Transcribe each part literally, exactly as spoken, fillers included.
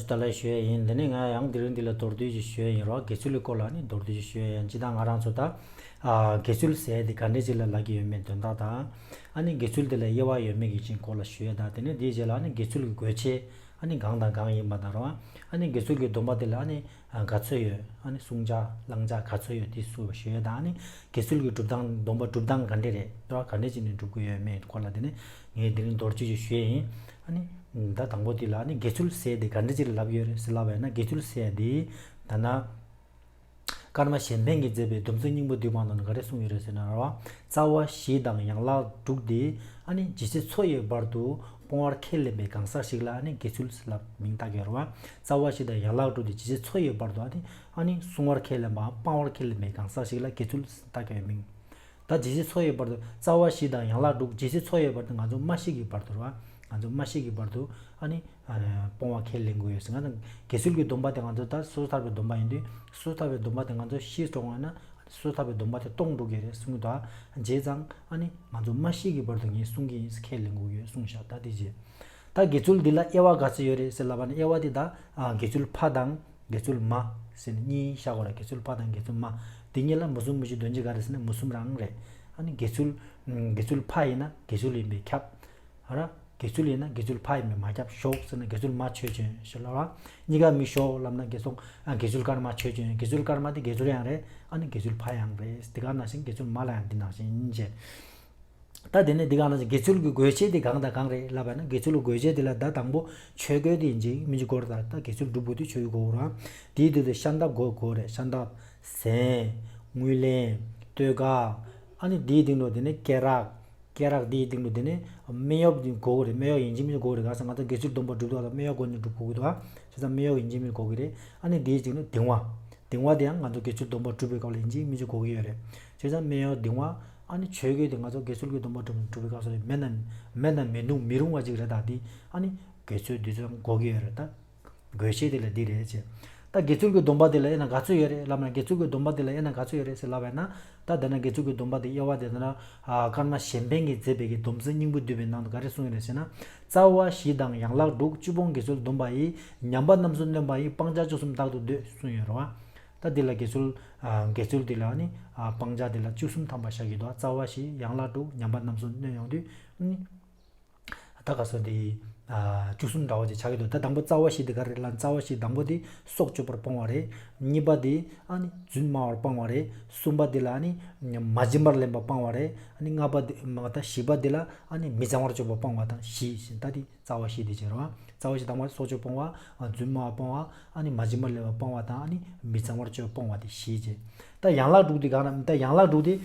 ད་ལ་ཞུ་ཡ་ཡིན། དེ་ནས་ང་ཡང་དེ་རིང་འདི་ལ་མདོར་བསྡུས་ཅིག་ཞུ་ཡ་ཡིན་རོགས། དགེ་ཚུལ་གྱི་སྐོར་ལ་ནི་མདོར་བསྡུས་ཅིག་ཞུ་ཡ་ཡིན། སྤྱིར་བཏང་ང་རང་ཚོ་ད་ཨ་དགེ་ཚུལ་ཟེར་ཡ་དེ་ག་འདྲས་ཅིག་ལ་ལབ་ཀྱི་ཡོད་མེད་དོན་དག་དང་། ཨ་ནི་དགེ་ཚུལ་དེ་ལ་དབྱེ་བ་ཡོད་མེད་ཀྱི་ཅིག་སྐོར་ལ་ཞུ་ཡ་དང་། དེ་ནས་དེའི་རྗེས་ལ་ཨ་ནི་དགེ་ཚུལ་གྱི་དགོས་ཆེད་ཨ་ནི་གང་དང་གང་ཡིན་པ་དང་རོགས། ཨ་ནི་དགེ་ཚུལ་གྱི་སྡོམ་པ་དེ་ལ་ཨ་ནི་ག་ཚོད་ཡོད། ཨ་ནི་བསྲུང་བྱ་བླང་བྱ་ག་ཚོད་ཡོད་དེ་སུ་ཞུ་ཡ་དང་། ཨ་ནི་དགེ་ཚུལ་གྱི་སྒྲུབ་སྟངས་སྡོམ་པ་སྒྲུབ་སྟངས་ག་འདྲས་རེད་རོགས། ག་འདྲས་ཅིག་ནས་སྒྲུབ་དགོས་ཡོད་མེད་སྐོར་ལ་དེ་ནས་ངས་དེ་རིང་མདོར་བསྡུས་ཅིག་ཞུ་ཡ་ཡིན། ཨ་ནི། ད་དང་པོ་དེ་ལ་ནི་དགེ་ཚུལ་ཟེར་དེ་ག་འདྲ་ཅིག་ལ་ལབ་ཡོད་རེད་ཟེར་ལབ་པ་ཡིན་ན། དགེ་ཚུལ་ཟེར་དེ་ད་ན་ཀརྨ་གཞན་ཕན་གྱིས་མཛད་པའི་སྡོམ་རྩིས་སྙིང་པོ་བསྡུས་པ་ནང་ན་ག་རེ་གསུངས་ཡོད་རེད་ཟེར་ན་རོ། རྩ་བ་བཞི་དང་ཡན་ལག་དྲུག་དེ་ཨ་ནི་ཇི་སྲིད་འཚོ་ཡི་བར་དུ་སྤོང་བར་ཁས་ལེན་པའི་གང་ཟག་ཞིག་ལ་ཨ་ནི་དགེ་ཚུལ་ཟེར་ལབ་མིང་བཏགས་ཡོད་རེད་བ། རྩ་བ་བཞི་དང་ཡན་ལག་དྲུག་དེ་ཇི་སྲིད་འཚོ་ཡི་བར་དུ་ཨ་ནི་ཨ་ནི་བསྲུང་བར་ཁས་ལེན་པའམ་སྤང་བར་ཁས་ལེན་པའི་གང་ཟག་ཞིག་ལ་དགེ་ཚུལ་བཏགས་ཡོད་མིང་། ད་ཇི་སྲིད་འཚོ་ཡི་བར་དུ་རྩ་བ་བཞི་དང་ཡན་ལག་དྲུག་ཇི་སྲིད་འཚོ་ཡི་བར་དུ་ང་ཚོ་མ་ཤི་གི་བར་དུ་རེད་བ། ང་ཚོ་མ་ཤི་གི་བར་དུ་ཨ་ནི་ཨ་སྤོང་བ་ཁས་ལེན་དགོས་ཡོད་ཟེར། ང་ཚོ་དགེ་ཚུལ་གྱི་སྡོམ་པ་དེ་ང་ཚོ་ད་སོ་སོ་ཐར་པའི་སྡོམ་པ་ཡིན་དུས། སོ་སོ་ཐར་པའི་སྡོམ་པ་དེ་ང་ཚོ་ཤི་གྲོངས་པ་ན་སོ་སོ་ཐར་པའི་སྡོམ་པ་དེ་སྟོངས་འགྲོ་གི་རེད་གསུང་གི་འདུག་ཨ། བྱས་ཙང་ཨ་ནི་ང་ཚོ་མ་ཤི་གི་བར་དུ་ངས་སྲུང་གི་ཡིན་ཟེར་ཁས་ལེན་དགོས་ཡོད་གསུངས་ཤག་ད་དེ་རྗེས་ད་དགེ་ཚུལ་འདི་ལ་དབྱེ་བ་ག་ཚོད་ཡོད་རེད་ཟེར་ལབ་པ་ན། དབྱེ་བ་དེ་ད་ཨ་དགེ་ཚུལ་ཕ་དང་། དགེ་ཚུལ་མ་ཟེར་ནས་གཉིས་བཞག་གོ་ར། དགེ་ཚུལ་ཕ་དང་དགེ་ཚུལ་མ། དེ་གཉིས་ལ་མུ་གསུམ་མུ་བཞི་དོན་གཅིག་ག་རེ་ཟེར་ན་མུ་གསུམ་རང་རེད། ཨ་ནི་དགེ་ཚུལ་དགེ་ཚུལ་ཕ་ཡིན་ན་དགེ་ཚུལ་ཡིན་པས་ཁྱབ། ཨ་ར། དགེ་ཚུལ་ཡིན་ན་དགེ་ཚུལ་ཕ་ཡིན་པས་མ་ཁྱབ། ཞོག་ཟེར་ན་དགེ་ཚུལ་མ་ཆོས་ཅན་ཞེས་ལབ་ར། གཉིས་ཀ་མི་ཞོག་ལབ་ན་དགེ་སོང་ཨ་དགེ་ཚུལ་ཀརྨ་ཆོས་ཅན། དགེ་ཚུལ་ཀརྨ་དེ་དགེ་ཚུལ་ཡང་རེད། ཨ་ནི་དགེ་ཚུལ་ཕ་ཡང་རེད། དེ་ག་ནང་བཞིན་དགེ་ཚུལ་མ་ལ་ཡང་དེ་ནང་བཞིན་བྱས། ད་དེ་ནས་འདི་ག་ན་དགེ་ཚུལ་གྱི་དགོས་ཆེད་དེ་གང་དང་གང་རེད་ལབ་པ་ན། དགེ་ཚུལ་གྱི་དགོས་ཆེད་དེ་ལ་ད་དང་པོ་ཆོས་གོས་དེ་ཡིན་གཅིག་མིན་གཅིག་དགོས་རེད། ད་ད་དགེ་ཚུལ་སྒྲུབ་དགོས་དུས་ཆོས་གོས་དགོས་རེད། དེའི་དུས་དུ་ཤམ་ཐབས་དགོས་དགོས་རེད། ཤམ་ཐབས། གཟན། རྔུལ་ལེན། སྟོད་འགག་ཨ་ནི་དེའི་སྟེང་དུ་དེ་ནས་སྐེ་རགས། སྐེ་རགས་དེའི་སྟེང་དུ་དེ་ནས་སྨད་གཡོགས་དེ་དགོས་དགོས་རེད། སྨད་གཡོགས་ཡིན་གཅིག་མིན་གཅིག་དགོས་རེད། ག་ཟེར་ང་ཚོ་དགེ་ཚུལ་སྡོམ་པ་སྒྲུབ་དུས་ད་སྨད་གཡོགས་དགོས་ནས་སྒྲུབ་དགོས་ཀྱི་འདུག་ཨ། བྱས་ཙང་སྨད་གཡོགས་ཡིན་གཅིག་མིན་གཅིག་དགོས་ཀྱི་རེད། ཨ་ནི་དེའི་སྟེང་དུ་གདིང་བ། གདིང་བ་དེ་ཡང་ང་ཚོ་དགེ་ཚུལ་སྡོམ་པ་སྒྲུབ་པའི་སྐབས་ལ་ཡིན་གཅིག་མིན་གཅིག་དགོས་ཀྱི་ཡོད་རེད། བྱས་ཙང་སྨད་གཡོགས་གདིང་བ། ཨ་ནི་ཆོས་གོས་དེ་ང་ཚོ་དགེ་ཚུལ་གྱི་སྡོམ་པ་སྒྲུབ་སྒྲུབ་པའི་སྐབས་སུ་ལ་མེད་ན་མེད་ན་མི་རུང་མི་རུང་བ་ཅིག་རེད། ད་དེ་ཨ་ནི་དགེ་ཚུལ་དེ་ཚོ་དགོས་ཀྱི་ཡོད་རེད་ད། དགོས་ཆེད་དེ་ལ་འདི་རེད་ཅེས། ད་དགེ་ཚུལ་གྱི་སྡོམ་པ་དེ་ལ་དབྱེ་ན་ག་ཚོད་ཡོད་རེད་ལབ་ན། དགེ་ཚུལ་གྱི་སྡོམ་པ་དེ་ལ་དབྱེ་ན་ག་ཚོད་ཡོད་རེད་ཟེར་ལབ་པ་ཡིན་ན། ད་དེ་ན་དགེ་ཚུལ་གྱི་སྡོམ་པ་དེ་དབྱེ་བ་དེ་ད་ན་ཨ་ཀརྨ་གཞན་ཕན་གྱིས་མཛད་པའི་གི་སྡོམ་རྩིས་སྙིང་པོ་བསྡུས་པའི་ནང་དུ་ག་རེ་གསུངས་ཡོད་རེད་ཟེར་ན། རྩ་བ་བཞི་དང་ཡན་ལག་དྲུག་བཅུ་སྤོང་དགེ་ཚུལ་སྡོམ་པ་ཡི། ཉམས་པ་རྣམ་གསུམ་གནོན་པ་ཡི། སྤང་བྱ་བཅུ་གསུམ་རྟག་ཏུ་འདོད་གསུངས་ཡོད་རེད་བ། ད་འདི་ལ་དགེ་ཚུལ་ཨ་དགེ་ཚུལ་འདི་ལ་ནི་ཨ་སྤང་བྱ་འདི་ལ་བཅུ་གསུམ་ཐམ་པ་བཞག་གི་འདུག་རྩ་བ་བཞི་ཡན་ལག་དྲུག་ཉམས་པ་རྣམ་གསུམ་གནོན་ཡོང་དུས་ནི། ད་ག་ས་དེ་ཨ་བཅུ་གསུམ་འདྲ་བོ་ཅིག་ཆགས་ཀྱི་འདུག་ད་དང་པོ་རྩ་བ་བཞི་དེ་ག་རེ་ལབ་ན། རྩ་བ་བཞི་དང་པོ་དེ་སྲོག་གཅོད་པར་སྤོང་བ་རེད། གཉིས་པ་དེ་ཨ་ནི་རྫུན་སྨྲ་བར་སྤོང་བ་རེད། གསུམ་པ་དེ་ལ་ཨ་ནི་མ་བྱིན་པར་ལེན་པ་སྤང་བ་རེད། ཨ་ནི་ལྔ་པ་དེ་མ་ད་བཞི་པ་དེ་ལ་ཨ་ནི་མི་གཙང་བར་སྤྱོད་པ་སྤང་བ་དང་བཞི་ཞེས། ད་དེ་རྩ་བ་བཞི་དེ་བྱེད་རོགས། རྩ་བ་བཞི་དང་པོ་སྲོག་གཅོད་སྤོང་བ། རྫུན་སྨྲ་བ་སྤོང་བ། ཨ་ནི་མ་བྱིན་པར་ལེན་པ་སྤོང་བ་དང་། ཨ་ནི་མི་གཙང་བར་སྤྱོད་པ་སྤོང་བ་དེ་བཞི་བྱེད། ད་ཡན་ལག་དྲུག་དེ་གང་ན། ད་ཡན་ལག་དྲུག་དེ།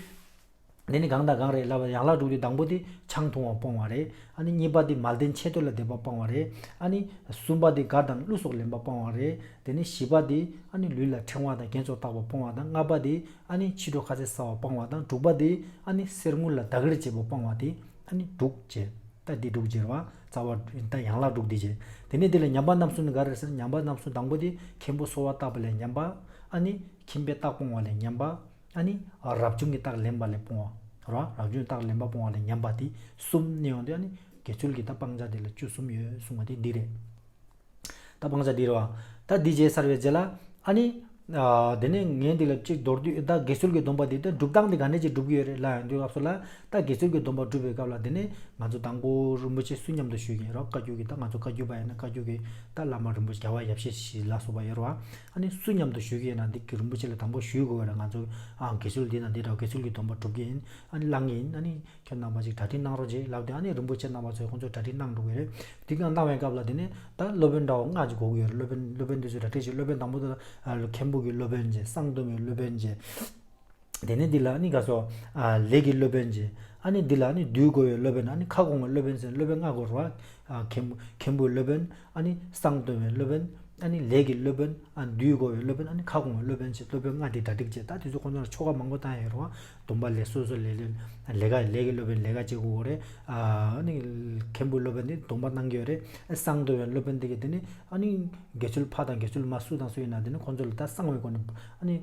དེ་ནི་གང་དང་གང་རེད་ལབ་པ། ཡན་ལག་དྲུག་དེ་དང་པོ་དེ་ཆང་འཐུང་བ་སྤོང་བ་རེད། ཨ་ནི་གཉིས་པ་དེ་མལ་སྟན་ཆེ་བསྟོད་ལ་བསྡད་པ་སྤོང་བ་རེད། ཨ་ནི་གསུམ་པ་དེ་དགའ་དང་གླུ་སོགས་ལེན་པ་སྤོང་བ་རེད། དེ་ནི་བཞི་པ་དེ་ཨ་ནི་ལུས་ལ་ཕྲེང་བ་དང་རྒྱན་སོགས་བཏགས་པ་སྤོང་བ་དང་། ལྔ་པ་དེ་ཨ་ནི་ཕྱི་དྲོ་ཁ་ཟས་ཟ་བ་སྤོང་བ་དང་། དྲུག་པ་དེ་ཨ་ནི་གསེར་དངུལ་ལ་བདག་གིར་བྱེད་པ་སྤོང་བ་དེ་ཨ་ནི་དྲུག་བྱས། ད་འདི་དྲུག་བྱས་རེད་བ། རྩ་བ་ད་ཡན་ལག་དྲུག་འདི་བྱས། དེ་ནི་འདི་ལ་ཉམས་པ་རྣམ་གསུམ་ནི་ག་རེ་ཟེར། ཉམས་པ་རྣམ་གསུམ་དང་པོ་དེ་མཁན་པོས་གསོལ་བ་བཏབ་པ་ལ་ཉམས་པ། ཨ་ནི་ཁྱིམ་པས་རྟགས་སྤོང་བ་ལ་ཉམས་པ། ཨ་ནི་རབ་བྱུང་གིས་རྟགས་ལེན་པ་ལ་སྤོང་བ་རེད་བ། རབ་བྱུང་གིས་རྟགས་ལེན་པ་སྤོང་བ་ལ་ཉམས་པ་དེ་གསུམ་ནི་ཡོང་དུས། ཨ་ནི་དགེ་ཚུལ་གྱི་ད་སྤང་བྱ་དེ་ལ་བཅུ་གསུམ་ཡོད་གསུངས་པ་དེ་འདི་རེད། ད་སྤང་བྱ་འདི་རེད་བ། ད་འདི་བྱས་ཚར་བའི་རྗེས་ལ་ཨ་ནི་ཨ་དེ་ནས་ངས་འདི་ལ་གཅིག་མདོར་བསྡུས། ད་དགེ་ཚུལ་གྱི་སྡོམ་པ་འདི་ད་སྒྲུབ་སྟངས་འདི་ག་འདྲས་ཅིག་སྒྲུབ་ཀྱི་ཡོད་རེད་ལབ་ཡོང་དུས་སྐབས་སུ་ལ། ད་དགེ་ཚུལ་གྱི་སྡོམ་པ་སྒྲུབ་པའི་སྐབས་ལ་དེ་ནས་ང་ཚོ་དང་པོ་རིན་པོ་ཆེ་སུ་མཉམ་དུ་ཞུགས་ཀྱི་ཡིན་རོགས། བཀའ་བརྒྱུད་ཀྱི། ད་ང་ཚོ་བཀའ་བརྒྱུད་པ་ཡིན་ན་བཀའ་བརྒྱུད་ཀྱི་ད་བླ་མ་རིན་པོ་ཆེ་རྒྱལ་བ་ཡབ་སྲས་ཞིག་ལ་སོགས་པ་ཡོད་རེད་བ། ཨ་ནི་སུ་མཉམ་དུ་ཞུགས་ཀྱི་ཡིན་ན་འདི་གི་རིན་པོ་ཆེ་ལ་དང་པོ་ཞུ་དགོས་པ་རེད། ང་ཚོ་ཨ་དགེ་ཚུལ་འདི་ན་འདི་འདྲ་དགེ་ཚུལ་གྱི་སྡོམ་པ་སྒྲུབ་ཀྱི་ཡིན། ཨ་ནི་བླང་གི་ཡིན། ཨ་ནི་ཁྱོད་རྣམ་པ་ཅིག་གྲ་སྒྲིག་གནང་རོགས་བྱེད་ལབ་དུས། ཨ་ནི་རིན་པོ་ཆེ་རྣམ་པ་ཚོས་ཁོང་ཚོས་གྲ་སྒྲིག་གནང་འགྲོ་གི་རེད། དེ་ག་གནང་བའི་སྐབས་ལ་དེ་ནས་ད་སློབ་དཔོན་འདྲ་བོ་ལྔ་ཅིག་དགོས་ཀྱི་ཡོད་རེད། སློབ་དཔོན་སློབ་དཔོན་དེ་ཚོས་གྲ་སྒྲིག་བྱེད། སློབ་དཔོན་དང་པོ་དེ་ལ་ཨ་མཁན་པོ་གི་སློབ་དཔོན་བྱེད། གསང་སྡོམ་པའི་སློབ་དཔོན་བྱེད། དེ་ནས་འདི་ལ་ནི་ག་སོ་ཨ་ལས་ཀྱི་སློབ་དཔོན་བྱེད། ཨ་ནི་འདི་ལ་ནི་འདུལ་དགོས་པའི་སློབ་དཔོན། ཨ་ནི་ཁ་སྐོང་བའི་སློབ་དཔོན་ཟེར་སློབ་དཔོན་ལྔ་དགོས་རེད་བ། ཨ་མཁན་པོ་མཁན་པོའི་སློབ་དཔོན། ཨ་ནི་གསང་སྡོམ་པའི་སློབ་དཔོན། ཨ་ནི་ལས་ཀྱི་སློབ་དཔོན། ཨ་འདུལ་དགོས་པའི་སློབ་དཔོན། ཨ་ནི་ཁ་སྐོང་བའི་སློབ་དཔོན་བྱེད། སློབ་དཔོན་ལྔ་དེ་གྲ་སྒྲིག་བྱེད། ད་དེ་ཚོ་ཁོང་ཚོ་ལ་ཆོ་ག་མང་པོ་བཏང་ཡོད་རེད་བ། སྡོམ་པ་ལས་སོ་སོ་ལས་ལས་ལས་ཀ་ལས་ཀྱི་སློབ་དཔོན་ལས་ཀ་བྱེད་དགོས་རེད། ཨ་ནི་མཁན་པོའི་སློབ་དཔོན་དེ་སྡོམ་པ་གནང་གི་ཡོད་རེད། ཨ་གསང་སྡོམ་པའི་སློབ་དཔོན་དེ་གི་དེ་ནི་ཨ་ནི་དགེ་ཚུལ་ཕ་དང་དགེ་ཚུལ་མ་སུ་དང་སུ་ཡིན་ན་དེ་ནི་ཁོང་ཚོ་ལ་ད་གསང་བའི་སྒོ་ནས། ཨ་ནི་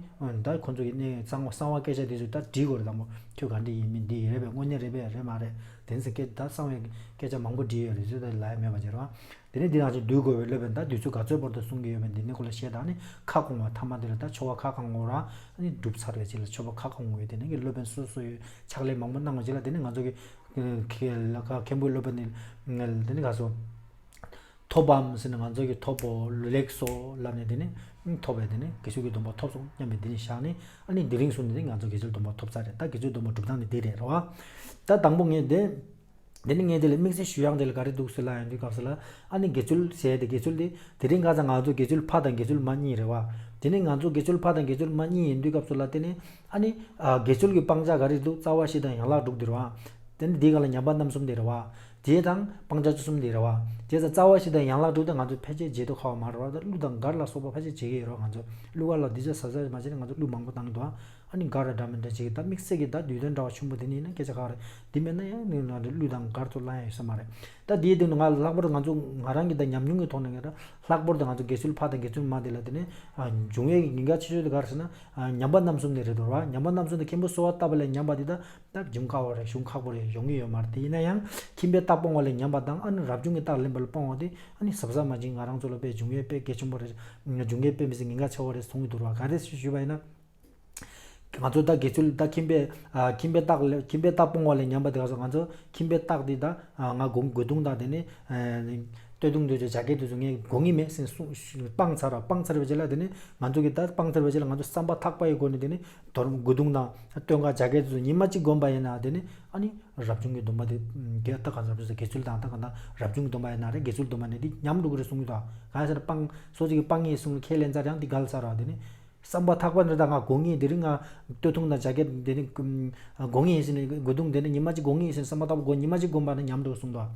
ད་ཁོང་ཚོ་གི་ནི་གསང་བ་གསང་བ་སྐད་ཆ་དེ་ཚོ་ད་འདྲི་དགོས་རེད། དང་པོ་ཁྱོད་ག་འདྲ་ཡིན་མིན་འདི་ཡིན་རེད་པས། དངོས་གནས་རེད་པས་རེད་མ་རེད་དེ་ཚོ་སྐད་ད་གསང་བའི་སྐད་ཆ་མང་པོ་འདྲི་ཡོད་རེད་ཟེར། ད་ལབ་ཡ་མེད་པ་བྱེད་རོགས། དེ་ནས་འདི་ནང་བཞིན་སྡོད་དགོས་པའི་སློབ་དཔོན་དང་དུས་ཚོད་ག་ཚོད་བར་དུ་སྲུང་གི་ཡོད་པའི་འདི་ནི་སྐོར་ལ་བཤད་དང་ནི་ཁ་སྐོང་བ་ཐ་མ་འདི་ལ་ད་ཆོ་ག་ཁ་སྐོང་དགོས་ར་ནི་སྒྲུབ་ཚར་བའི་རྗེས་ལ་ཆོ་ག་ཁ་སྐོང་དགོས་དེ་ནི་གི་སློབ་དཔོན་སོ་སོ་ཡོད་ཕྱག་ལས་མང་པོ་གནང་བའི་རྗེས་ལ་དེ་ནི་ང་ཚོ་གི་མཁན་པོའི་སློབ་དཔོན་ནི་དེ་ནི་ག་སོ། ཐོབ་བམ་ཟེར་ནས་ང་ཚོ་གི་ཐོབ་པོ་ལེགས་སོ་ལབ་ནས་དེ་ནི་ཐོབ་པའི་དེ་ནི་དགེ་ཚུལ་གྱི་སྡོམ་པ་ཐོབ་སོང་སྙམ་པའི་དེ་ནི་བཞག་ནས་ཨ་ནི་དེ་རིང་སོང་ནས་ནི་ང་ཚོ་དགེ་ཚུལ་སྡོམ་པ་ཐོབ་ཚར་རེད། ད་དགེ་ཚུལ་སྡོམ་པ་སྒྲུབ་སྟངས་ནི་དེ་རེད་ར་བ། ད་དང་པོ་ངས་དེ། དེ་ནི་ངས་དེ་ལ་དམིགས་བསལ་ཞུ་ཡག་དེ་ལ་ག་རེ་འདུག་ཟེར་ལབ་ཡོང་དུས་སྐབས་སུ་ལ་ཨ་ནི་དགེ་ཚུལ་ཟེར་ཡ་དེ་དགེ་ཚུལ་དེ་དེ་རིང་ཁ་སང་ང་ཚོ་དགེ་ཚུལ་ཕ་དང་དགེ་ཚུལ་མ་གཉིས་རེད་བ། དེ་ནི་ང་ཚོ་དགེ་ཚུལ་ཕ་དང་དགེ་ཚུལ་མ་གཉིས་ཡིན་དུས་སྐབས་སུ་ལ་དེ་ནི་ཨ་ནི་དགེ་ཚུལ་གྱི་སྤང་བྱ་ག་རེ་འདུག་རྩ་བ་བཞི་དང་ཡན་ལག་དྲུག་དེ་རེད་བ། དེ་ནི་འདི་ག་ལ་ཉམས་པ་རྣམ་གསུམ་དེ་རེད་བ། དེ་དང་སྤང་བྱ་བཅུ་གསུམ་དེ་རེད་བ། དེ་ཚོ་རྩ་བ་བཞི་དང་ཡན་ལག་དྲུག་དེ་ང་ཚོ་ཕལ་ཆེར་བརྗེད་དུ་ཁ་བ་མ་རེད་བ། ད་གླུ་དང་གར་ལ་སོགས་པ་ཕལ་ཆེར་བརྗེད་ཀྱི་ཡོད་རེད་བ། ང་ཚོ་གླུ་གར་ལ་དུས་ཚོད་ཟ་ཟ་མ་བྱས་ནས་ང་ཚོ་གླུ་མང་པོ་བཏང་གི་འདུག་ཨ་ནི་གར་ར་འདྲ་མི་འདྲ་བྱེད་ཀྱི་ད་དམིགས་བསལ་གྱི་ད་དུས་སྟོན་འདྲ་བ་ཆེན་པོ་དེ་ནི་ཡིན་ན་སྐད་ཆ་ཁག་རེད། འདི་མེད་ན་ཡང་ནི་ང་ཚོ་གླུ་དང་གར་ཚོ་བླང་ཡ་ཡོད་ས་མ་རེད། ད་དེའི་སྟེང་དུ་ང་ལྷག་པར་ང་ཚོ་ང་རང་གི་ད་ཉམས་མྱོང་གི་ཐོག་ནས་ངས་ད་ལྷག་པར་དུ་ང་ཚོ་དགེ་ཚུལ་ཕ་དང་དགེ་ཚུལ་མ་དེ་ལ་དེ་ནི་འབྱུང་བའི་ཉེན་ཁ་ཆེ་ཤོས་དེ་ག་རེ་ཟེར་ན་ཉམས་པ་རྣམ་གསུམ་དེ་རེད་འདུག་ར། ཉམས་པ་རྣམ་གསུམ་དེ་མཁན་པོ་གསོལ་བ་བཏབ་པ་ལས་ཉམས་པ་དེ་ད་ད་འབྱུང་དཀའ་བ་རེད། འབྱུང་ཁག་པོ་རེད། ཡོང་གི་ཡོད་མ་རེད། དེ་ཡིན་ན་ཡང་ཁྱིམ་པའི་རྟགས་སྤོང་བ་ལས་ཉམས་པ་དང་ཨ་ནི་རབ་བྱུང་གི་རྟགས་ལེན་པ་ལ་སྤོང་བ་དེ་ཨ་ནི་གཟབ་གཟབ་མ་བྱེད་ང་རང་ཚོ་ལ་དཔེ་འབྱུང་བའི་དཔེ་གལ་ཆེན་པོ་རེད། འབྱུང་བའི་དཔེ་མི་སྲིད་ཉེན་ཁ་ཆེ་བ་རེད་གསུང་གི་འདུག་ར། ག་རེ་ཞུས་པ་ཡིན་ན། ང་ཚོ་ད་དགེ་ཚུལ་ད་ཁྱིམ་པའི་ཨ་ཁྱིམ་པའི་རྟགས་ལས་ཁྱིམ་པའི་རྟགས་སྤོང་བ་ལས་ཉམས་པ་དེ་ག་སོགས་ང་ཚོ་ཁྱིམ་པའི་རྟགས་འདི་ད་ང་སྒོ་སྒོ་གདུང་དང་དེ་ནས་སྟོད་ཐུང་དེ་ཚོ་ཇ་ཀེ་དེ་ཚོ་ངས་སྒོ་ངེས་མེད་ཟེར་གསུངས་སྤངས་ཚར་བ། སྤངས་ཚར་བའི་རྗེས་ལ་དེ་ནས་ང་ཚོ་གི་ད་སྤངས་ཚར་བའི་རྗེས་ལ་ང་ཚོ་བསམ་པ་ཐག་པ་ཡི་སྒོ་ནས་དེ་ནས་དོར་སྒོ་གདུང་དང་སྟོད་འགག་ཇ་ཀེ་དེ་ཚོ་ཉི་མ་གཅིག་བསྒོམས་པ་ཡིན་ན་དེ་ནས་ཨ་ནི་རབ་བྱུང་གི་སྡོམ་པ་དེ་ག་ད་ག་ཚོད་དགེ་ཚུལ་དང་ད་ག་ད་རབ་བྱུང་གི་སྡོམ་པ་ཡིན་ན་རེད། དགེ་ཚུལ་སྡོམ་པ་ནས་དེ་ཉམས་འགྲོ་གི་རེད་གསུང་གི་འདུག་གང་ཡིན་ཟེར་ན་སྤངས་སོ་གཅིག་གི་སྤང་ངེས་གསུངས་ཁས་ལེན་ཚར་ཡང་དེ་གལ་ཚར་བ་དེ་ནས། བསམ་པ་ཐག་པ་འདི་དག་ང་དགོས་ངེས་དེ་རིང་ང་སྟོད་ཐུང་དང་ཇ་ཀེ་དེ་ནི་དགོས་ངེས་ཡིན་ཟེར་ནས་སྒོ་གདུང་དེ་ནི་ཉི་མ་གཅིག་དགོས་ངེས་ཡིན་ཟེར་ནས་བསམ་པ་ཐག་པ་དགོས་ཉི་མ་གཅིག་དགོངས་པ་ནི་ཉམས་འགྲོ་གསུངས་འདུག་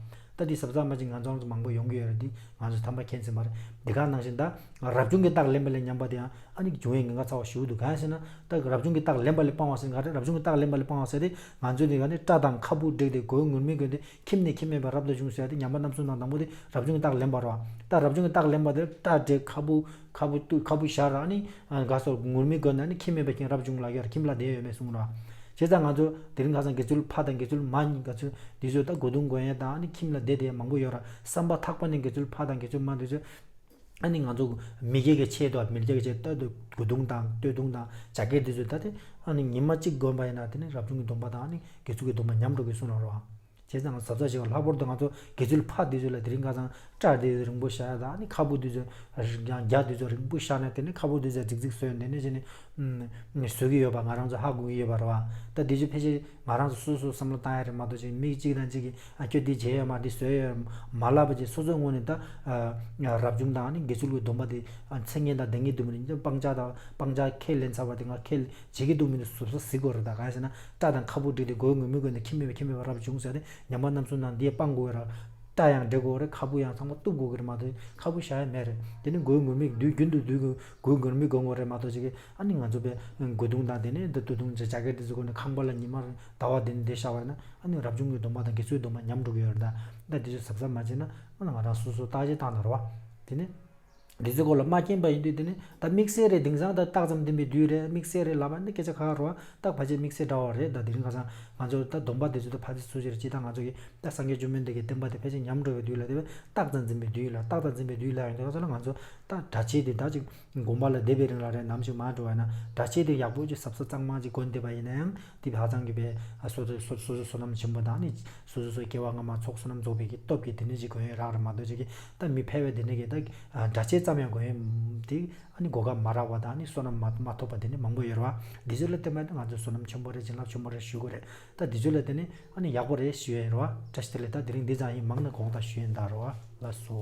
ད་འདི་གཟབ་གཟབ་མ་བྱེད་ང་ཚོ་མང་པོ་ཡོང་གི་ཡོད་རེད། འདི་ང་ཚོ་ཐམ་པ་མཁྱེན་ཟིན་པ་རེད། འདི་ག་ནང་བཞིན་ད་རབ་བྱུང་གི་རྟགས་ལེན་པ་ལས་ཉམས་པ་དེ་ཡང་ཨ་ནི་འབྱུང་བའི་ཉེན་ཁ་ཚ་བ་ཞུ་གི་འདུག་གང་ཡིན་ཟེར་ན་ད་རབ་བྱུང་གི་རྟགས་ལེན་པ་ལས་སྤང་བ་ཟེར་ག་རེ་རབ་བྱུང་གི་རྟགས་ལེན་པ་ལས་སྤང་བ་ཟེར་དེ་ང་ཚོ་འདི་ག་ནི་སྐྲ་དང་ཁ་སྤུ་བྲེགས་ཏེ་མགོ་བོ་ངུར་སྨྲིག་གོན་ཏེ་ཁྱིམ་ནས་ཁྱིམ་མེད་པར་རབ་ཏུ་བྱུང་ཟེར་ཡ་དེ་ཉམས་པ་རྣམ་གསུམ་དང་དང་པོ་དེ་རབ་བྱུང་གི་རྟགས་ལེན་པ་རེད་བ། ད་རབ་བྱུང་གི་རྟགས་ལེན་པ་དེ་སྐྲ་བྲེགས་ཁ་སྤུ་ཁ་སྤུ་བཏུ་ཁ་སྤུ་བཞར་ཨ་ནི་ག་སོགས་ངུར་སྨྲིག་གོན་ནས་ཨ་ནི་ཁྱིམ་མེད་པའི་རྐྱེན་རབ་བྱུང་ལ་ཡོད་ར་ཁྱིམ་ལ་བསྡད་ཡོད་མེད་གསུངས་ར། བྱས་ཙང་ང་ཚོ་དེ་རིང་ཁ་སང་དགེ་ཚུལ་ཕ་དང་དགེ་ཚུལ་མ་གཉིས་ག་ཚོད་དེ་ཚོས་ད་སྒོ་གདུང་དགོན་ཡས་དང་ཨ་ནི་ཁྱིམ་ལ་བསྡད་བསྡད་མང་པོ་ཡོད་ར། བསམ་པ་ཐག་པ་ནས་དགེ་ཚུལ་ཕ་དང་དགེ་ཚུལ་མ་དེ་ཚོས་ཨ་ནི་ང་ཚོ་མི་སྐྱེ་གི་ཆེད་དུ་མི་སྐྱེ་གི་ཆེད་དུ་སྒོ་གདུང་དང་སྟོད་ཐུང་དང་ཇ་ཀེ་དེ་ཚོས་ད་དེ་ཨ་ནི་ཉི་མ་གཅིག་བསྒོམས་པ་ཡིན་ན་དེ་ནི་རབ་བྱུང་གི་སྡོམ་པ་དང་ཨ་ནི་དགེ་ཚུལ་གྱི་སྡོམ་པ་ཉམས་འགྲོ་གི་གསུངས་ར་ར། བྱས་ཙང་གཟབ་གཟབ་བྱེད་པ་ལྷག་པར་དུ་ང་ཚོ་དགེ་ཚུལ་ཕ་དེ་ཚོ་ལ་དེ་རིང་ཁ་སང་སྐྲ་དེ་ཚོ་རིང་པོ་བཞར་ཡ་དང་ཨ་ནི་ཁ་སྤུ་དེ་ཚོ་ཡང་རྒྱ་དེ་ཚོ་རིང་པོ་བཞར་ནས་དེ་ནི་ཁ་སྤུ་དེ་ཚོ་རྫིག་རྫིག་བཟོས་ནས་དེ་ནི་བྱས་ནས་བཟོ་གི་ཡོད་པ་ང་རང་ཚོ་ཧ་གོ་གི་ཡོད་པ་རེད་བ། ད་དེ་ཚོ་ཕལ་ཆེར་ང་རང་ཚོ་སོ་སོ་བསམ་བློ་བཏང་ཡ་རེད་མ་གཏོགས་ཅིག་མི་གཅིག་དང་གཅིག་གིས་ཨ་ཁྱོད་འདི་བྱས་ཡོད་མ་འདི་བཟོས་ཡོད་མ་ལབ་པ་ཅིག་སོ་སོའི་ངོས་ནས་ད་རབ་བྱུང་དང་ཨ་ནི་དགེ་ཚུལ་གྱི་སྡོམ་པ་དེ་མཚན་ཉིད་དང་ལྡན་གྱི་འདུག་མི་འདུག་སྤང་བྱ་དང་སྤང་བྱ་ཁས་ལེན་ཚར་བ་དེ་ང་ཁས་བྱེད་ཀྱི་འདུག་མི་འདུག་གཟབ་གཟབ་གཟིགས་དགོས་རེད། ད་གང་ཡིན་ཟེར་ན་སྐྲ་དང་ཁ་སྤུ་བྲེགས་ཏེ་མགོ་བོ་ངུར་སྨྲིག་གོན་ནས་ཁྱིམ་མེད་པ་ཁྱིམ་མེད་པ་རབ་བྱུང་ཟེར་ཏེ་ཉམས་པ་རྣམ་གསུམ་དང་འདི་སྤང་དགོས་རེད། སྐྲ་ཡང་བྲེག་དགོས་རེད། ཁ་སྤུ་ཡང་ཚང་མ་གཏུབ་དགོས་ཀྱི་རེད་མ་གཏོགས་ཁ་སྤུ་བཞར་ཡ་མེད་རེད། དེ་ནི་མགོ་བོ་ངུར་སྨྲིག་དུས་རྒྱུན་དུ་དུས་མགོ་བོ་ངུར་སྨྲིག་གོན་དགོས་རེད་མ་གཏོགས་ཅིག་གིས་ཨ་ནི་ང་ཚོ་པའི་མགོ་གདུང་དང་དེ་ནས་འདི་སྟོད་ཐུང་ཇ་ཇ་ཀེ་དེ་ཚོ་གོན་ནས་ཁང་པ་ལ་ཉི་མ་ཟླ་བ་དེ་ནས་བསྡད་བཞག་པ་ཡིན་ན་ཨ་ནི་རབ་བྱུང་གི་སྡོམ་པ་དང་དགེ་ཚུལ་སྡོམ་པ་ཉམས་འགྲོ་གི་ཡོད་རེད། ད་ད་དེ་ཚོ་གཟབ་གཟབ་མ་བྱས་ན་ཨ་ནི་ང་རང་སོ་སོ་བརྟག་དཔྱད་བཏང་ན་རེད་བ། དེ་ནས། འདི་ཚོའི་སྐོར་ལ་མ་མཁྱེན་པ་ཡིན་དུས་དེ་ནི་ད་དམིགས་བསལ་རེད། དེང་སང་ད་རྟགས་ཙམ་འཛིན་པའི་དུས་རེད། དམིགས་བསལ་རེད་ལབ་པ་འདི་སྐད་ཆ་ཁག་ཁག་རེད་བ། ད་ཕལ་ཆེར་དམིགས་བསལ་འདྲ་བ་རེད། ད་དེ་རིང་ཁ་སང་ང་ཚོ་ད་སྡོམ་པ་འདི་ཚོ་ད་ཕ་ཚིག་སུ་ཅིར་ཅི་ད་ང་ཚོ་གི་ད་སངས་རྒྱས་བཅོམ་ལྡན་འདས་ཀྱི་བསྟན་པ་དེ་ཕལ་ཆེར་ཉམས་འགྲོ་བའི་དུས་ལ་དེ་བས་རྟགས་ཙམ་འཛིན་པའི་དུས་ལ་རྟགས་ཙམ་འཛིན་པའི་དུས་ལ་ཡོང་དུས་ཁ་སང་ལ་ང་ཚོ་ད་གྲྭ་ཆས་དེ་ད་ཅིག་དགོན་པ་ལ་བསྡད་པའི་རིང་ལ་རེད། ནམ་ཞིག་མ་འགྲོ་བ་ན་གྲྭ་ཆས་དེ་ཡག་པོ་ཅིག་གཟབ་གཟབ་གཙང་མ་ཅིག་གོན་བསྡད་པ་ཡིན་ན་ཡང་། དེ་ཧ་ཅང་གི་བས་སོ་སོ་སོ་སོ་བསོད་ནམས་ཆེན་པོ་དང་ནི་སོ་སོ་སོ་སྐྱེ་བ་སྔ་མ་ཚོགས་བསོད་ནམས་རྫོགས་པའི་གི་སྟོབས་ཀྱིས་དེ་ནི་ཅིག་གོན་ཡོད་རག་རེད་མ་གཏོགས་ཅིག་གི་ད་མི་ཕལ་བས་དེ་ནི་གི་ད་འདྲ་ཆས་ཙམ་ཡང་གོན་ཡོད་དེ་ཨ་ནི་གོ་སྐབས་མ་རག་པ་དང་ནི་བསོད་ནམས་མ་མ་ཐོབ་པ་དེ་ནི་མང་པོ་ཡོད་རེད་བ། འདི་ཚོ་ལ་བརྟེན་པ་ནི་ང་ཚོས་བསོད་ནམས་ཆེན་པོ་རེད་བྱིན་རླབས་ཆེན་པོ་རེད་ཞུ་དགོས་རེད། ད་འདི་ཚོ་ལ་བརྟེན་ནས་ཨ་ནི་ཡག་པོ་རེད་ཞུ་ཡ་ཡིན་རེད་བ། བཀྲ་ཤིས་བདེ་ལེགས། ད་དེ་རིང་འདི་ཙམ་ཡིན། མང་ན་དགོངས་དག་ཞུ་ཡིན་ད་རེད་བ། ལགས་སོ།